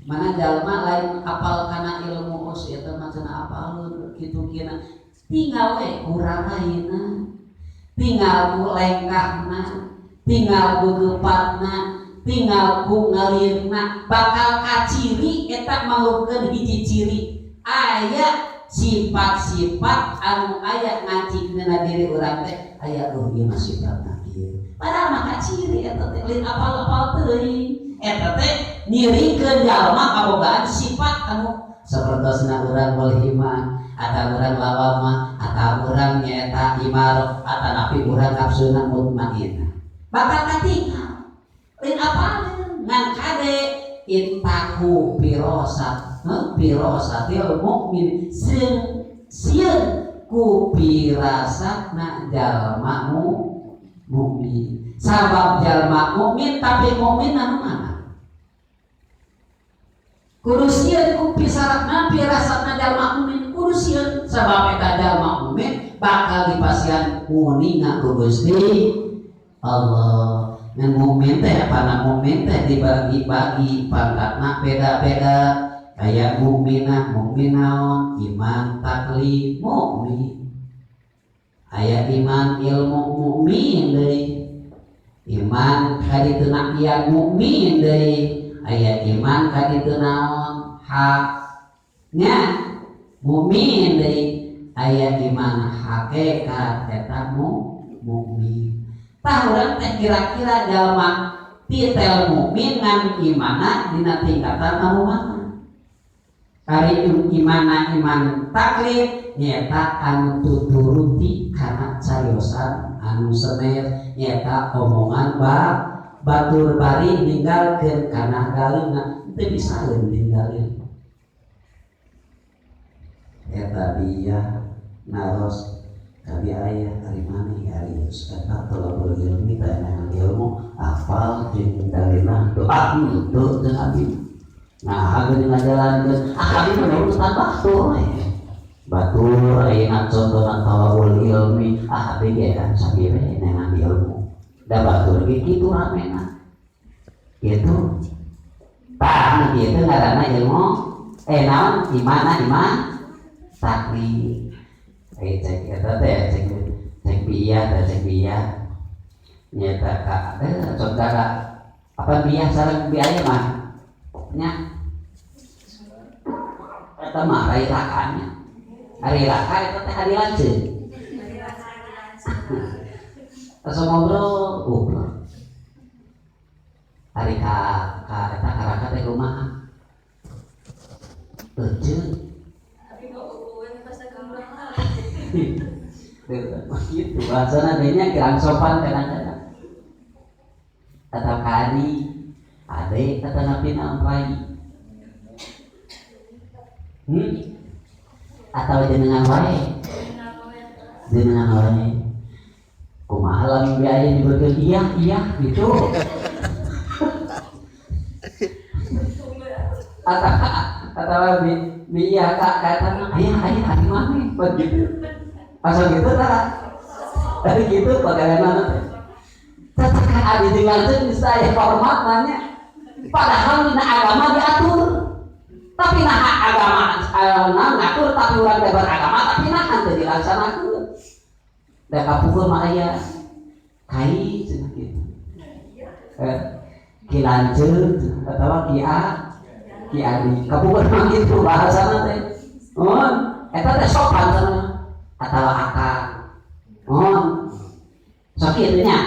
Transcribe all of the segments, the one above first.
Mana jalma lain apal kana ilmu os eta mah cenah apaleun kitu kina tinggal we kurang lainna, tinggal ku lengkahna, tinggal ku gepatna, tinggal ku ngalirna, bakal kaciri eta mangrukeun hiji ciri aya sifat-sifat anu aya ngacikeunna diri urang teh aya oh ieu mah sifatna kieu padahal mah kaciri eta teh lain apal-apal teuing eta teh ngiringkeun jalma kabogaan sifat anu sapertosna urang mulhimah atau urang lawamah atau urang nyaeta imarah atau napi urang nafsuna mutmainnah bakal katinggal lain apaleun ngan kade intaku pirosat pirosatil mukmin sieun ku pirasatna jalma mukmin sabab jalma mukmin tapi mukmin anu mana kudu sieun ku pirasatna pirasatna jalma mukmin kudu sieun sabab eta jalma mukmin bakal dipasihan nguninga ku Gusti Allah. Ngan mukmin teh apana mukmin teh dibagi-bagi pangkatna beda-beda kayak mukminah mukmin naon iman taklif mukmin aya iman ilmu mukmin deui iman kadituna ieu mukmin deui aya iman kaditu naon haknya mukmin deui aya iman hakikat eta mukmin. Tah urang teh kira-kira jalma titel mukmin ngan imana dina tingkatan anu mana? Ari imana iman taklif nyaeta anu tuturuti kana cariosan anu sener nyaeta omongan batur bari ninggalkeun kana dalilna teu bisa ninggalin eta dia naros kabi aya ari maneh ari eta tolabul ilmi teh ilmu apal jeung dalilna teu ah teu jeung abi nah geuning ngajalankeun ah abi mah urusan batur batur ayeuna contohna tolabul ilmi ah abi ge kan sabire neangan ilmu da batur ge kitu ramena kitu tah kitu ngaranna ilmu naon imana iman taklif cek eta teh cek cek biya teh cek biya nyata ka saudara apa biya sareng biaya mah nya eta mah rai rakanya hari raka eta teh hari lanceuk asa ngobrol goblok hari ka ka eta ka raka teh kumaha ece gitu bahasana nya kurang sopan kadang-kadang atau kari ade kata nabi naon rai atau jenengan wae jenengan wae kumaha lamun biaya nyebutkeun iya iya gitu atau bi iya kak kata ayah ayah ari maneh begitu asal gitu tara dari gitu bagaimana teh tatakan abi dengan teh bisa aya hormat nanya padahal dina agama diatur tapi nah agama ngatur tapi urang teh beragama tapi nah teu dilaksanakeun da kapungkur mah aya kai cenah kitu ki lanceuk atawa ki a ki adi kapungkur mah kitu bahasana teh oh eta teh sopan cenah atawa akang oh sok kitu nya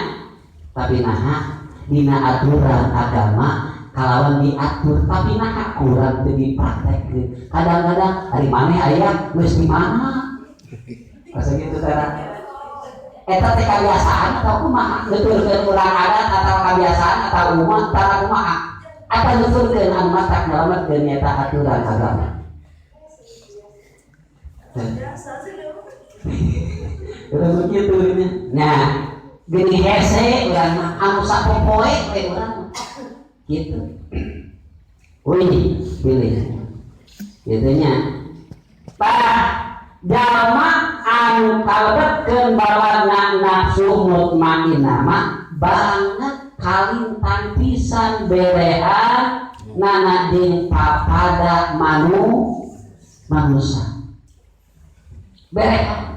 tapi naha dina aturan agama kalawan diatur tapi naha kurang teu dipraktekkeun kadang-kadang ari maneh aya geus di mana asa kitu teh eta teh kabiasaan atau kumaha nuturkeun urang adat atau kabiasaan atau umat tara kumaha atau nuturkeun anu matak nyelametkeun nyata aturan agama udah begitu ini nah gini hese urang mah anu sapopoe we urang gitu wih pilih gitu nya tah jalma anu kalebetkeun bawana nafsu mutmainnah mah banget kalintang pisan berean nana jeung papada manusa berehan.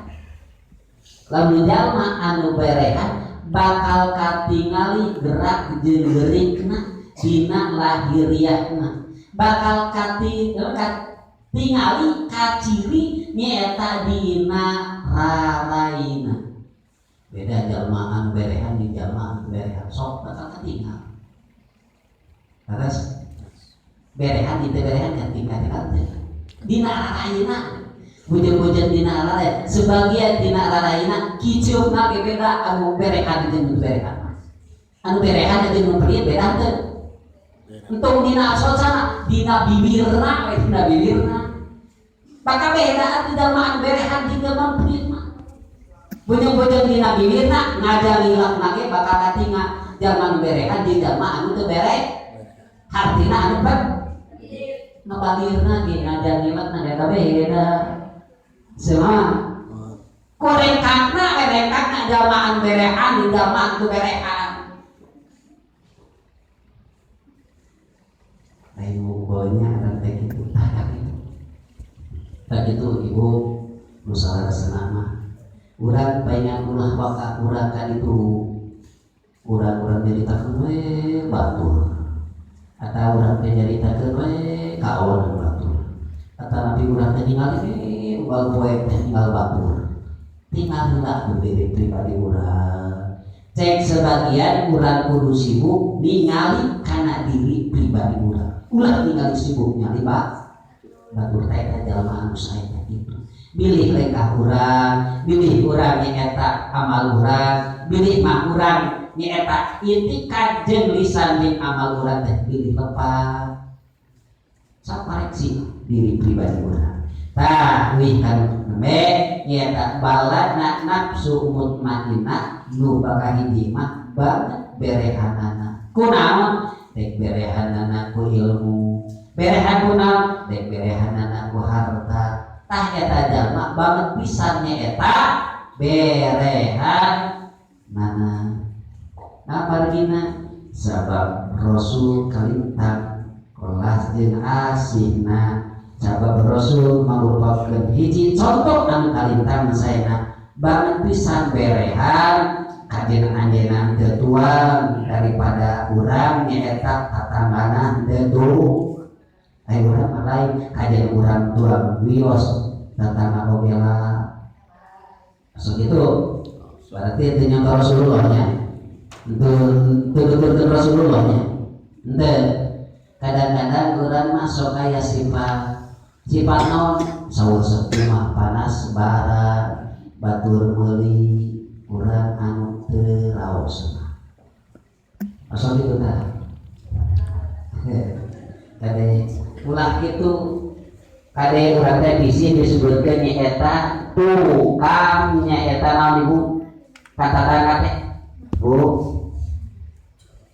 Lamun jalma anu berehan bakal katingali gerak jeung gerikna dina lahiriahna, bakal katingali kaciri nyaeta dina raraina. Beda jalma anu berehan jeung jalma anu berehan sok bakal katingal. Terus berehan di berehan katingal teh dina raraina, bujeng-bujeng dina raraina, sebagian dina raraina kicupna ge beda anu berehan jeung nu berehan. Anu berehan jeung nu pelit beda teu. Entong dina socana, dina bibirna we, dina bibirna. Bakal beda atuh jalma anu berehan jeung jalma pelit mah. Bujeng-bujeng dina bibirna ngajangilakna ge bakal katingal jalma anu berehan jeung jalma anu teu bere. Hartina anu pet ngabalirna ge ngajangilakna ge beda. Semua korengkakna erengkakna jalma anu berehan jeung jalma anu teu berehan. Lain ugonya rantai gitu, tak gitu. Tak gitu ibu musalah senama. Urang pengen ulah waka urang kan itu urang-urang nyaritakeun we batur atau urang teh nyaritakeun we kaon batur atau nanti urang teh ningali we unggal poe teh ninggal batur. Tinggal heula ku diri pribadi urang. Cek sebagian urang kudu sibuk ningali kana diri pribadi urang. Ulah ningali sibuk nyali batur teh eta jalma anu sae teh kitu. Bilih lengkah urang, bilih urang nyaeta amal urang, bilih mah urang nyaeta itikad jeung lisan jeung amal urang teh bilih lepat. Sapareksi diri pribadi urang. Tah wih kan nembe nyaeta balana nafsu mutmainnah nu bakal hiji mah banget berehanana. Kunaon? Dek berehanana ku ilmu, berehan kunaon? Dek berehanana ku harta. Tah eta jalma banget pisan nyaeta berehan nana. Nah margina sabab Rasul kalintang kelas jeung asihna, sabab Rasul mangrupakeun hiji contoh anu kalintang saena banget pisan berehan kajeun anjeunna teu tuang daripada urang nyaeta tatanggana teu tuang. Ayo urang mah lain kajeun urang tuang wios tatangga oge lah. Masuk itu berarti itu nyontoh Rasulullah nya. Teu nuturkeun Rasulullah nya. Henteu. Kadang-kadang urang mah sok aya sifat sifat naon saur sepi mah panas bara batur meuli urang anu teu raos mah. Masuk itu tah. Kade ulah kitu kade urang teh bisi disebutkeun nyaeta tukang nyaeta naon ibu kata-kata teh bu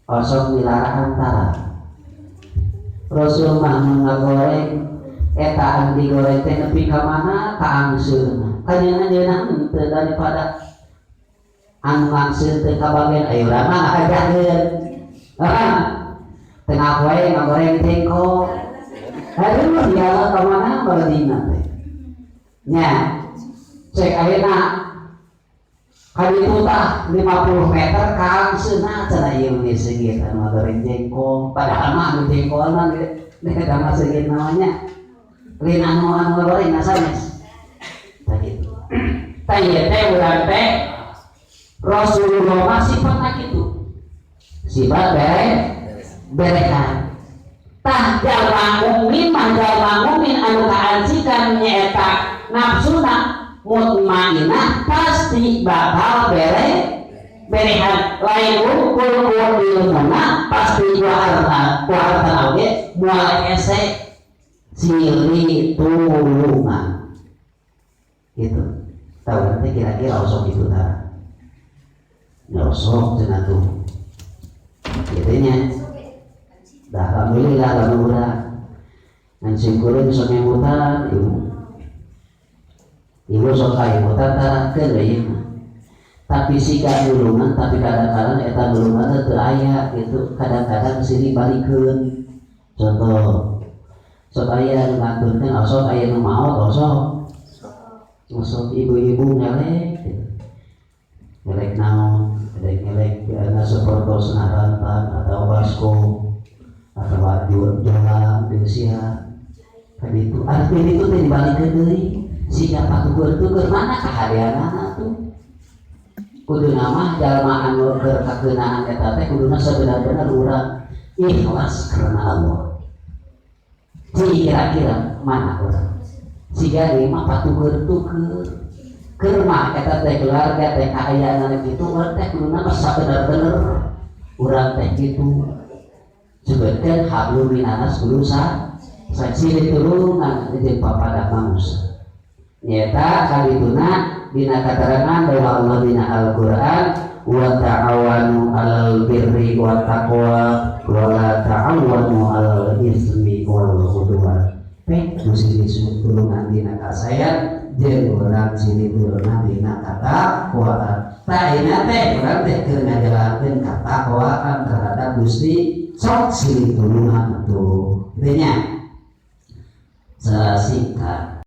osok wilara antara Rasul mah ngagoreng eta anu digoreng teh nepi ka mana ka angseurna kanyeuna anjeunna henteu daripada anu ngangseun teu kabagian ayo urang mah ngakajakeun. Tengah poe ngagoreng jengkol. Aduh, ya Allah ka mana baladina teh. Nya, cek ayeuna kaditu tah 50 meter ka angseunna cenah ieu geus seungit anu ngagoreng jengkol. Padahal mah anu jengkol mah ge eta mah seungit namanya. Lain anu anu ngagoreng sanes. Tah kitu. Tah ieu teh urang teh Rasulullah mah sifatna kitu. Sifat berehan. Tah jalma mukmin mah jalma mukmin anu kaancikan nyaeta nafsuna mutmainah pasti bakal berehan. Lain ukur ku ilmuna pasti ku harta, ku harta oge moal ese silih tulungan. Gitu. Tahu nanti kira-kira osok itu tah. Ya osok cenah tuh. Gitunya. Dah alhamdulillah lamun urang. Ngan syukurin sok ngemutan ibu. Ibu sok kaemutan tarakeun we ieu mah. Tapi siga nulungan tapi kadang-kadang eta nulungan teh teu aya gitu. Kadang-kadang silih balikeun. Contoh, sok aya nu ngantunkeun osok, aya nu maot osok. Osok ibu-ibu ngelek gitu. Ngelek naon? Ada ngelek karena sepertos rantang atau baskom atau jolang di usia kan itu. Artinya itu teh dibalikeun deui siga patukur-tukur, mana kahadeanana tuh? Kuduna mah jalma anu keur kakeunaan eta teh kuduna sebenar-benar urang ikhlas karena Allah. Ci, kira-kira mana urang siga ieu mah patukur-tukur? Keur mah eta teh keluarga teh kaayaan kitu, urang teh kuduna mah sabenar-bener urang teh kitu. Sebutkan hablum minannas kudu sa saksi tulungan jeung papada manusia. Nyata kalituna dina katerangan bahwa Allah dina Al-Qur'an, wa ta'awanu 'alal birri wa taqwa wa la ta'awanu 'alal ismi wal 'udwan. Pek nu silih tulungan dina kasayan jeung urang silih tulungan dina katakwaan. Tah, ayeuna teh urang teh keur ngajalankeun katakwaan terhadap Gusti, sok silih tulungan atuh. Kitu nya. Singkat.